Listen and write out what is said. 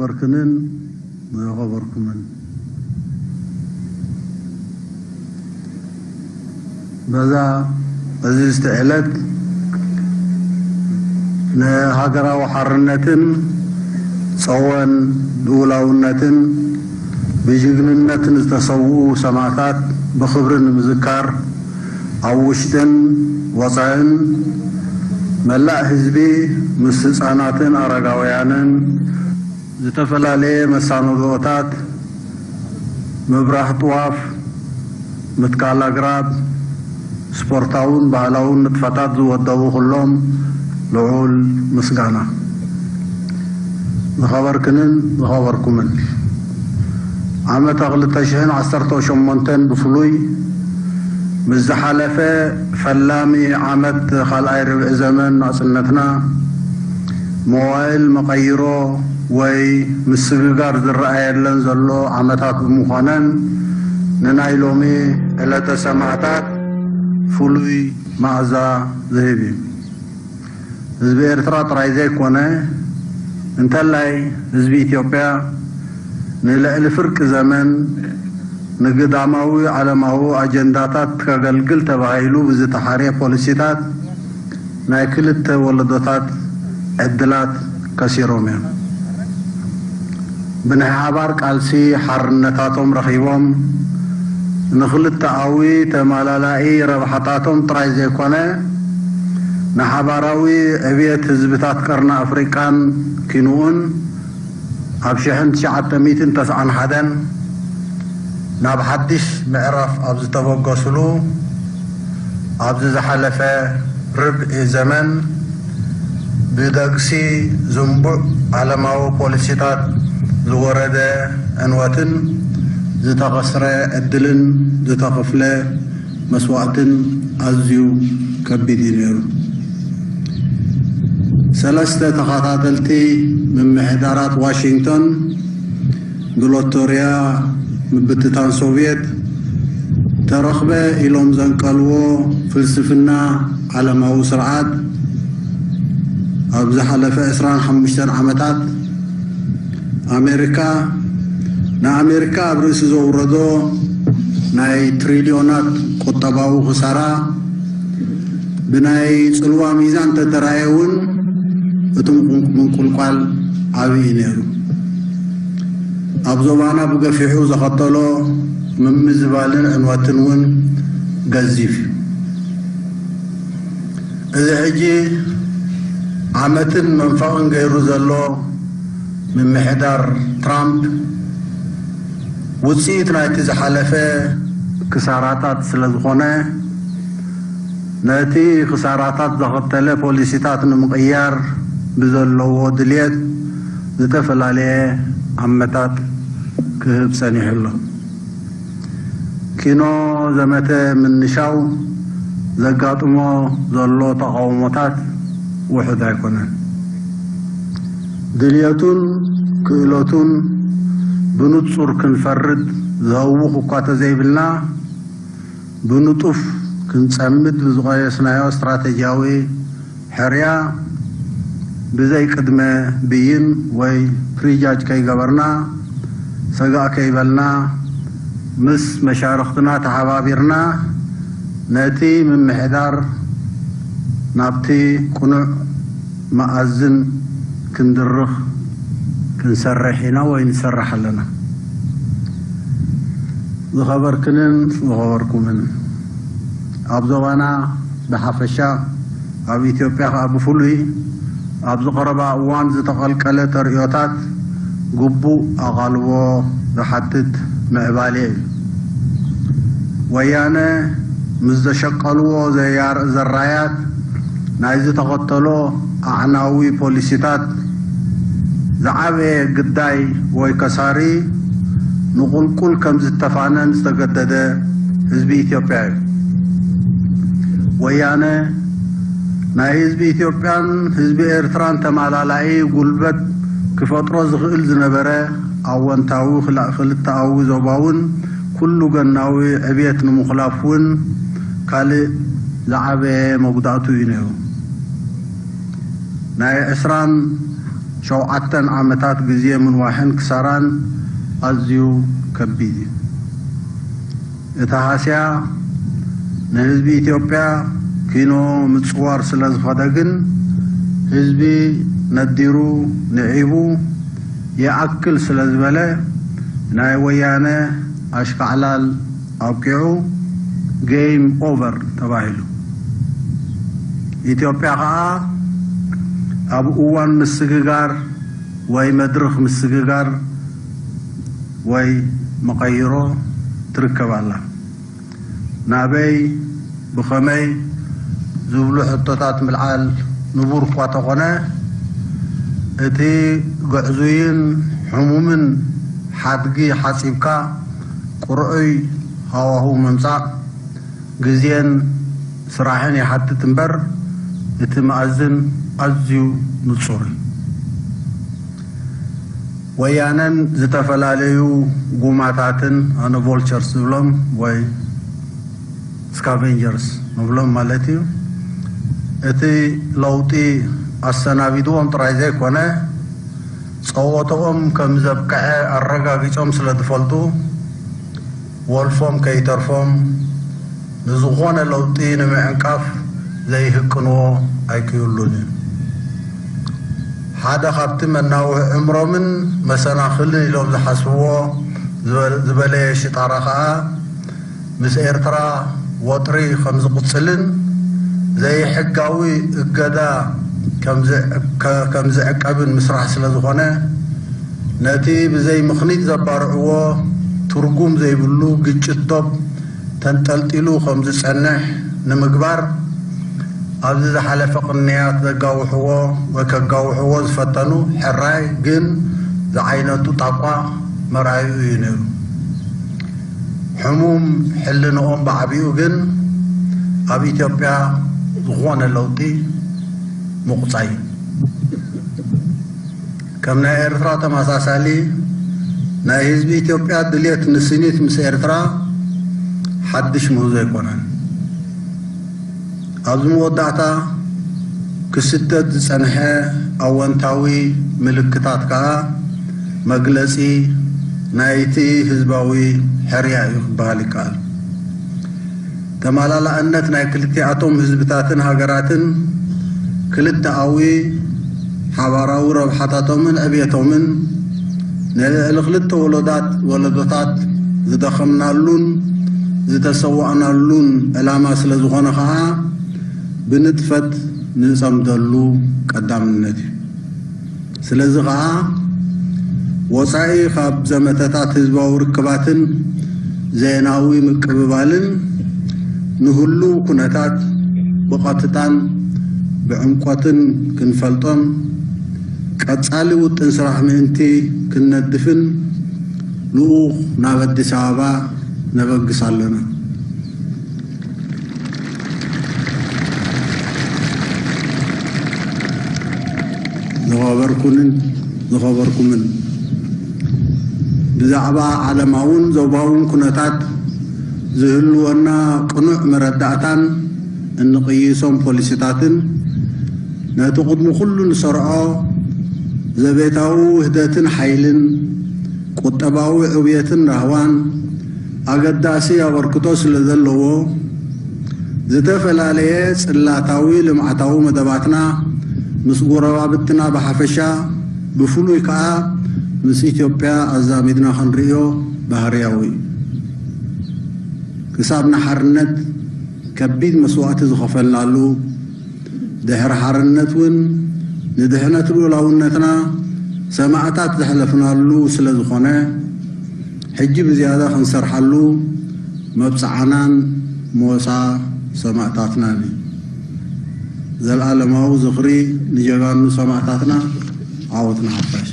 በርክንን ዝኸበርኩምን በዛ ዕዝዝቲ ዕለት ንሃገራዊ ሓርነትን ጸወን ልኡላውነትን ብጅግንነት ንዝተሰውኡ ሰማእታት ብኽብሪ ንምዝካር ኣብ ውሽጥን ወጻእን መላእ ህዝቢ ምስ ህጻናትን ኣረጋውያንን ዝተፈላለየ መሳነድኦታት ምብራህ ጥዋፍ፣ ምትካል ኣግራብ፣ ስፖርታውን ባህላውን ንጥፈታት ዝወደቡ ኩሎም ልዑል ምስጋና። ዝኸበርክንን ዝኸበርኩምን፣ ዓመተ ክልተ ሽሕን ዓሰርተ ሸሞንተን ብፍሉይ ምስ ዝሓለፈ ፈላሚ ዓመት ካልኣይ ርብዒ ዘመን ናጽነትና መዋእል መቐይሮ ወይ ምስግጋር ዝረኣየለን ዘሎ ዓመታት ብምዃነን ንናይ ሎሚ ዕለተ ሰማእታት ፍሉይ መኣዛ ዝህብ እዩ። ህዝቢ ኤርትራ ጥራይ ዘይኮነ እንተላይ ህዝቢ ኢትዮጵያ ንልዕሊ ፍርቂ ዘመን ንግዳማዊ ዓለማዊ ኣጀንዳታት ከገልግል ተባሂሉ ብዝተሓርየ ፖሊሲታት ናይ ክልተ ወለዶታት ዕድላት ከሲሮም እዮም። ብናይ ሓባር ቃልሲ ሓርነታቶም ረኺቦም ንክልተኣዊ ተማላላኢ ረብሓታቶም ጥራይ ዘይኮነ ንሓባራዊ ዕብየት ህዝብታት ቀርኒ ኣፍሪቃን ኪንኡን ኣብ ሽሕን ትሽዓተ ሚእትን ተስዓን ሓደን ናብ ሓድሽ ምዕራፍ ኣብ ዝተበገስሉ ኣብዚ ዝሓለፈ ርብዒ ዘመን ብደግሲ ዝንቡዕ ዓለማዊ ፖሊሲታት ዝወረደ ዕንወትን ዝተኸስረ ዕድልን ዝተኸፍለ መስዋእትን ኣዝዩ ከቢድ እዩ ነይሩ። ሰለስተ ተኸታተልቲ ምምሕዳራት ዋሽንግቶን ብሎቶርያ ምብትታን ሶቭየት ተረኽበ ኢሎም ዘንቀልዎ ፍልስፍና ዓለማዊ ስርዓት ኣብ ዝሓለፈ ዕስራን ሓሙሽተን ዓመታት ኣሜሪካ ንኣሜሪካ ኣብ ርእሲ ዘውረዶ ናይ ትሪልዮናት ቁጠባዊ ክሳራ ብናይ ጽልዋ ሚዛን ተተራየ እውን እቲ ምንቁልቋል ዓብዪ ነይሩ። ኣብ ዞባና ብገፊሑ ዘኸተሎ ምምዝባልን ዕንወትን እውን ገዚፍ እዩ። እዚ ሕጂ ዓመትን መንፈቕን ገይሩ ዘሎ ምምሕዳር ትራምፕ ውፅኢት ናይቲ ዝሓለፈ ክሳራታት ስለ ዝኾነ ነቲ ክሳራታት ዘኸተለ ፖሊሲታት ንምቕያር ብዘለዎ ድልየት ዝተፈላለየ ኣመታት ክህብ ጸኒሑ ኣሎ። ኪኖ ዘመተ ምንሻው ዘጋጥሞ ዘሎ ተቓውሞታት ውሑድ ኣይኮነን። ድልየቱን ክእለቱን ብንጹር ክንፈርድ ዘህውኽ እኳ ተዘይብልና ብንጡፍ ክንጸምድ ብዝቐየስናዮ ስትራተጂያዊ ሕርያ ብዘይ ቅድመ ብይን ወይ ፕሪጃጅ ከይገበርና ሰጋእ ከይበልና ምስ መሻርኽትና ተሓባቢርና ነቲ ምምሕዳር ናብቲ ቅኑዕ መኣዝን ክንድርኽ ክንሰርሕ ኢና ወይ ንሰርሕ ኣለና። ዝኸበርክንን ዝኸበርኩምን ኣብ ዞባና ብሓፈሻ ኣብ ኢትዮጵያ ከኣ ብፍሉይ ኣብዚ ቀረባ እዋን ዝተቐልቀለ ተርእዮታት ግቡእ ኣቓልቦ ዝሓትት ምዕባለ እዩ። ወያነ ምስ ዘሸቀልዎ ዘያር ዘራያት ናይ ዝተኸተሎ ኣዕናዊ ፖሊሲታት ዝዓበየ ግዳይ ወይ ከሳሪ ንቁልቁል ከም ዝተፋነን ዝተገደደ ህዝቢ ኢትዮጵያ እዩ። ወያነ ናይ ህዝቢ ኢትዮጵያን ህዝቢ ኤርትራን ተማላላኢ ጉልበት ክፈጥሮ ዝኽእል ዝነበረ ኣወንታዊ ክላ- ክልተኣዊ ዞባውን ኩሉ ገናዊ ዕብየት ንምኹላፍ እውን ካልእ ዝዓበየ መጉዳእቱ እዩ ነይሩ። ናይ ዕስራን ሸውዓተን ዓመታት ግዜ ምንዋሕን ክሳራን ኣዝዩ ከቢድ እዩ። እቲ ሃስያ ንህዝቢ ኢትዮጵያ ኪኖ ምጽዋር ስለ ዝኸደ ግን፣ ህዝቢ ነዲሩ ንዒቡ ይኣክል ስለ ዝበለ፣ ናይ ወያነ ኣሽካዕላል ኣብቂዑ፣ ጌም ኦቨር ተባሂሉ። ኢትዮጵያ ኸኣ ኣብ እዋን ምስግጋር ወይ መድርኽ ምስግጋር ወይ መቐይሮ ትርከብ ኣላ። ናበይ፣ ብኸመይ ዝብሉ ሕቶታት ምልዓል ንቡር እኳ ተኾነ፣ እቲ ግዕዙይን ሕሙምን ሓድጊ ሓጺብካ ቁርዑይ ሃዋሁ ምምጻእ ግዜን ስራሕን ይሓትት እምበር፣ እቲ መኣዝን ኣዝዩ ንጹር እዩ። ወያነን ዝተፈላለዩ ጉማታትን፣ ኣነ ቮልቸርስ ዝብሎም ወይ ስካቬንጀርስ ንብሎም ማለት እዩ፣ እቲ ለውጢ ኣሰናቢድዎም ጥራይ ዘይኮነ፣ ጸወተኦም ከም ዘብቅዐ ኣረጋጊጾም ስለ ዝፈልጡ፣ ወልፎም ከይተርፎም ንዝኾነ ለውጢ ንምዕንቃፍ ዘይህቅንዎ ኣይክህሉን እዩ። ሓደ ካብቲ መናውሒ ዕምሮምን መሰናኽልን ኢሎም ዝሓስብዎ ዝበ-፣ ዝበለየ ሽጣራ ኸኣ፣ ምስ ኤርትራ ወጥሪ ከም ዝቕጽልን ዘይሕጋዊ እገዳ ከም ዝዕ-፣ ከ-፣ ከም ዝዕቀብን ምስራሕ ስለ ዝኾነ፣ ነቲ ብዘይ ምኽኒት ዘባርዕዎ ትርጉም ዘይብሉ ግጭት ዶብ ተንጠልጢሉ ከም ዝጸንሕ ንምግባር፣ ኣብዚ ዝሓለፈ ቅንያት ዘጋውሕዎ ወይ ከጋውሕዎ ዝፈተኑ ሕራይ ግን ዝዓይነቱ ጣቋ መርኣዩ እዩ ነይሩ። ሕሙም ሕልንኦም ብዓቢኡ ግን ኣብ ኢትዮጵያ ዝኾነ ለውጢ ምቑጻይ። ከም ናይ ኤርትራ ተመሳሳሊ ናይ ህዝቢ ኢትዮጵያ ድልየት ንስኒት ምስ ኤርትራ ሓድሽ ምህዞ ኣይኮነን። ኣብዚ መወዳእታ ክስደድ ዝጸንሐ ኣወንታዊ ምልክታት ከኣ መግለጺ ናይቲ ህዝባዊ ሕርያ እዩ ክበሃል ይከኣል። ተመላላእነት ናይ ክልቲኣቶም ህዝብታትን ሃገራትን ክልተኣዊ ሓባራዊ ረብሓታቶምን ዕብየቶምን ንልዕሊ ክልተ ወለዳት፣ ወለዶታት ዝደኸምናሉን ዝተሰዋእናሉን ዕላማ ስለ ዝኾነ ኸኣ ብንጥፈት ንጸምደሉ ቀዳምነት እዩ። ስለዚ ኸኣ ወጻኢ ካብ ዘመተታት ህዝባዊ ርክባትን ዜናዊ ምቅብባልን ንህሉው ኩነታት ብቐጥታን ብዕምቆትን ክንፈልጦን ቀጻሊ ውጥን ስራሕ ምእንቲ ክንነድፍን ልኡኽ ናብ ኣዲስ ኣበባ ነበግስ ኣለና። ዝኸበርኩንን ዝኸበርኩምን፣ ብዛዕባ ዓለማውን ዞባውን ኩነታት ዝህልወና ቅኑዕ መረዳእታን እንቕይሶም ፖሊሲታትን፣ ነቲ ቅድሚ ኩሉ ንሰርዖ ዘቤታዊ ውህደትን ሓይልን፣ ቁጠባዊ ዕብየትን ራህዋን ኣገዳሲ ኣበርክቶ ስለ ዘለዎ፣ ዝተፈላለየ ጽላታዊ ልምዓታዊ መደባትና ምስ ጎረባብትና ብሓፈሻ፣ ብፍሉይ ከኣ ምስ ኢትዮጵያ ኣዛሚድና ክንርእዮ ባህርያዊ እዩ። ክሳብ ንሓርነት ከቢድ መስዋእቲ ዝኸፈልናሉ፣ ድሕሪ ሓርነት እውን ንድሕነት ልኡላውነትና ሰማእታት ዘሕለፍናሉ ስለ ዝኾነ፣ ሕጂ ብዝያዳ ክንሰርሓሉ መብጽዓናን ሞሳ ሰማእታትናን እዩ። ዘልኣለማዊ ዝኽሪ ንጀጋኑ ሰማእታትና። ዓወት ንሓፋሽ።